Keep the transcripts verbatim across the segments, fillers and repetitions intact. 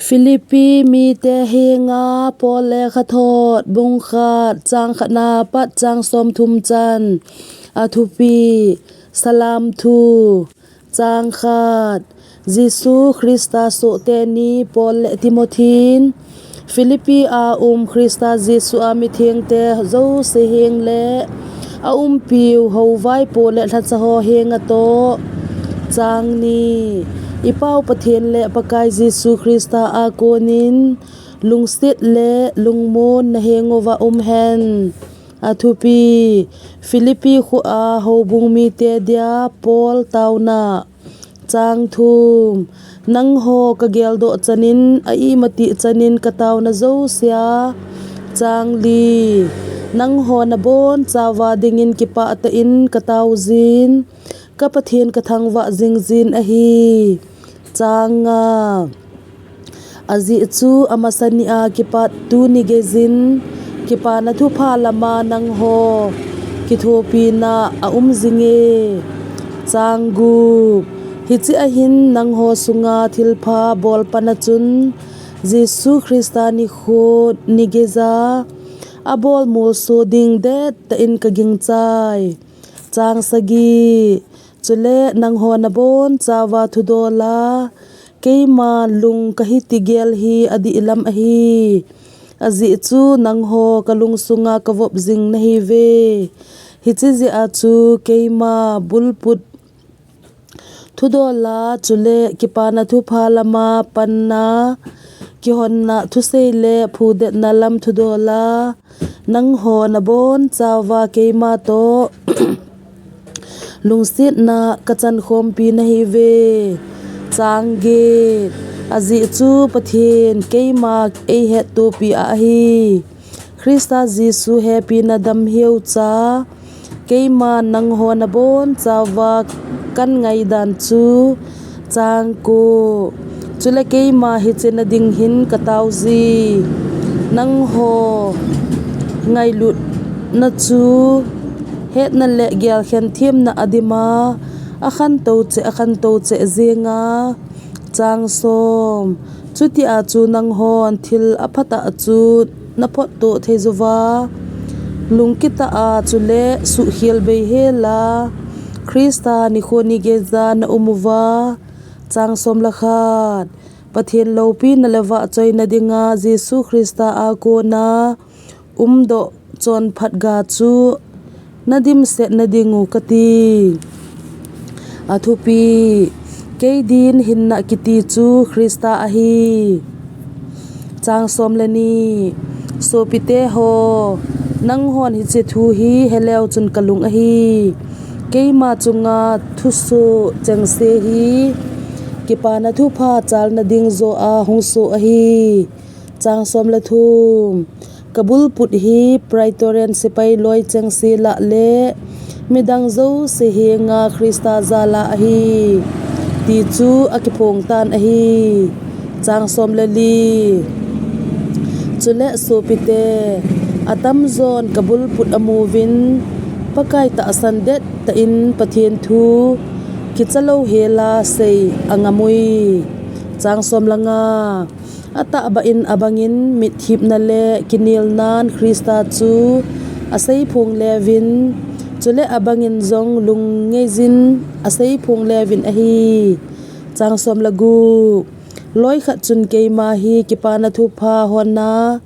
Philippi mite henga Paul lekhathot bung khat chang khatna pat chang somthum chan. Athupi: Salam thu. Chang khat. Jesu Christa sohte ni Paul le Timothy in Philippi a um Christa Jesu a mithengte jouse heng le a umpiu houvaipo le lhacha ho henga toh. Chang ni. I Pau Pathen le Pakai Jesu Christa a konin lungset le lungmon na henguva um hen. Athupi: Philippi khoa houbung mite dia Paul tauna. Chang thum. Nangho ka geldoh chanin a imatih chanin ka tauna jousea. Chang li. Nangho na bonchauva dingin kipah tah in ka taujin, ka Pathen ka thangvah jingjin ahi. Chang nga. Ajeh chu amasa nia kipat tuni geijin Kipana Thupha lama nangho kithopina a um jinge. Chang gup. Hiche ahin nangho sunga thilpha bolpana chun Jesu Christa nikho nigeija abol molso ding dettah in ka gingchai. Chang sagi. Chule nangho na bonchauva thudola keiman lung kahi tigel hi adihlam ahi. Ajeh chu nangho ka lungsunga ka vop jing nahiuve. Hiche jeh a chu keima bulput thudola chule Kipana Thupha lama panna kihonna thusei le phudetna lam thudola nangho na bonchauva keima toh lungsetna ka chankhompi nahiuve. Chang get. Ajeh chu Pathen keima eihettopi a ahi. Christa Jesu hepina damheucha keiman nangho na bonchauva kan ngaidan chu. Chang ko. Chule keima hiche na ding hin ka tauji. Nangho ngailutna chu hetna le gelkhen themna adima akhantou cheh, akhantou cheh jenga. Chang som. Chutia chu nanghon thil aphatah chu na phottoh theiyuva lungkitah a chule suhkhel beihela Christa nikho nigeija na umuva. Chang som le khat. Pathen loupina le vahchoina dinga Jesu Christa a kona umdoh chonphat ga chu na dimset nadingu kati. Athupi: Keidin hinna kiti chu Christa ahi. Chang som le ni. Sopite ho, nanghon hiche thu hi heleu chun ka lung ahi. Keima chunga thusoh chengse hi Kipana Thupha chalna ding joh a hungsoh ahi. Chang som le thum. Ka bulput hi Praetorian sepai loi chengse lah le midang jouse henga Christa jala ahi, ti chu akiphong tan ahi. Chang som le li. Chule sopite, atamjon ka bulput amuvin Pakai tahsan dettah in Pathen thu kicha louhela sei angam ui. Chang som le nga. Atahbeh in abangin mitthipna le kinelnan Christa chu aseiphong leuvin, chule abangin jong lungngeiyin aseiphong leuvin ahi. Chang som le gup. Loikhat chun keima hi Kipana Thupha honna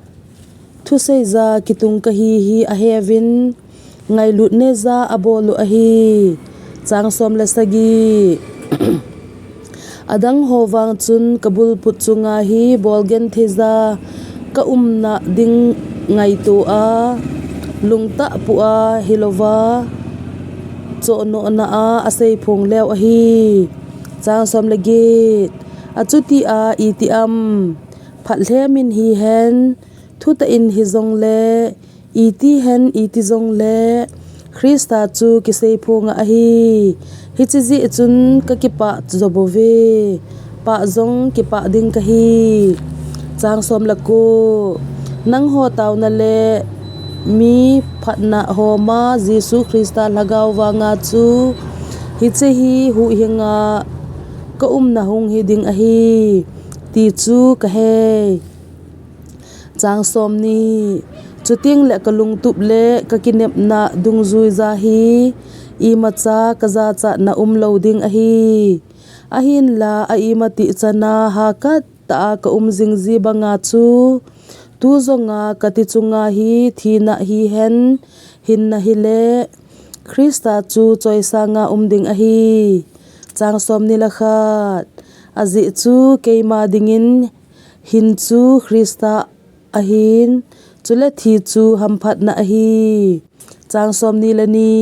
thuseija kitung kahi hi aheuvin, ngailut neija abol u ahi. Chang som le sagi. Adang ho vang chun ka bulput chunga hi bolgentheija ka umna ding ngaito a, lungtah pua hilouva, chohnohna a aseiphong leu ahi. Chang som le get. Achuti a iti am, phatlhemin hihen, thutah in hijongle, iti hen iti jongle, Christa chu kiseiphonga ahi. Hiche jeh chun ka kipah jobouve. Pah jong kipah ding kahi. Chang som le ko. Nangho tauna le mi phatna homa Jesu Christa lhagao vanga chu hiche hi huhhinga ka umna hung hiding ahi. ti chu kahei. Chang somni. Chuteng le kalungtup le kakinepna dungjuija hi imacha kajachatna umlou ding ahi. Ahinla a imatih chana hakat tah a kaum jing ji banga chu, tu jonga kati chunga hi thina hihen, hinna hile, Christa chu choisanga um ding ahi. Chang somni le khat. Ajeh chu keima dingin hin chu Christa ahin, chule thi chu hamphatna ahi. Chang somni le ni.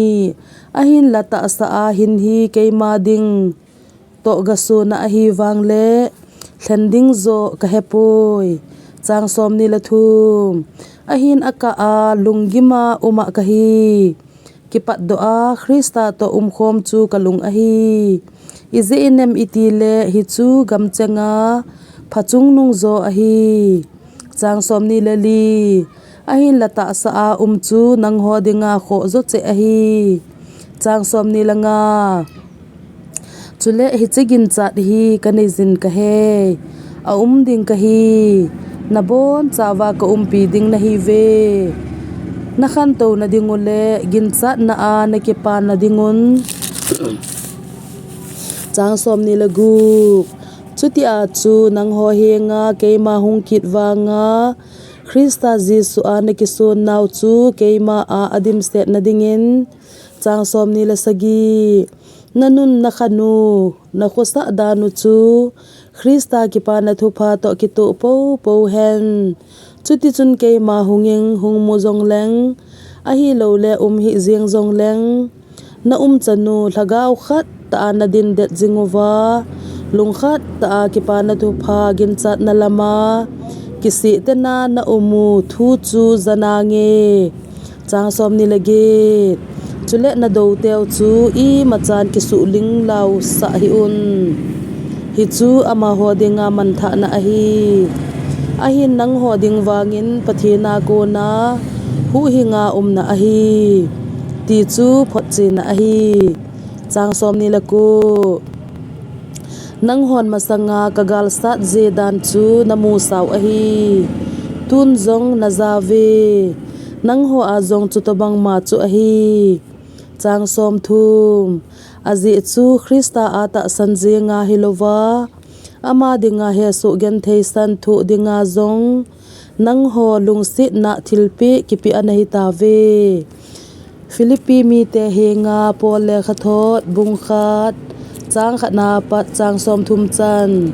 Ahinla tahsa a hin hi keima ding toh gasona ahi vangle, lhen ding joh kahepoi. Chang somni le thum. Ahin akah a lunggima uma kahi. Kipatdoh a Christa toh umkhom chu kalung ahi. Ijeh inem itile hichu gamchenga phachungnung jo ahi. Chang somni le li. Ahinla tahsa a um chu nangho dinga khoh jo cheh ahi. Chang somni le nga. Chule hiche ginchat hi kanei jin kahei. Aum ding kahi. Nabonchauva kaumpi ding nahiuve. Nakhantouna ding u le ginchatna a nakipana dingun. Chang somni le gup. Chutia chu nangho henga keima hung kit vanga Christa Jesu a nakisonnau chu keima a adimsetna dingin. Chang somni le sagi. Nanun nakhanu, nakhosah dan u chu Christa kipana thupha toh kitoh poupou hen. Chutichun keima hungin hungmu jongleng, ahiloule umhih jeng jongleng, naumchan u lhagao khat tah a nadindet jing uva, lungkhat tah a kipana thupha ginchatna lama kisehtena naum u thu chu ja nange. Chang somni le get. Chule nadouteu chu imachan kisuhling lausah hih un. Hichu amaho dinga manthahna ahi. Ahin nangho ding vangin Pathen a kona huhhinga umna ahi, ti chu photchenna ahi. Chang somni le ko. Nanghon masanga kagalsat je dan chu namusau ahi. Tun jong najauve. Nangho a jong chutobangma chu ahi. Chang somthum. Ajeh chu Christa a tahsan jenga hilouva, ama dinga hesoh gentheisan thoh dinga jong nangho lungsetna thilpeh kipeh anahitauve. Philippi mite henga Paul lekhathot bung khat, chang khatna pat chang somthum chan.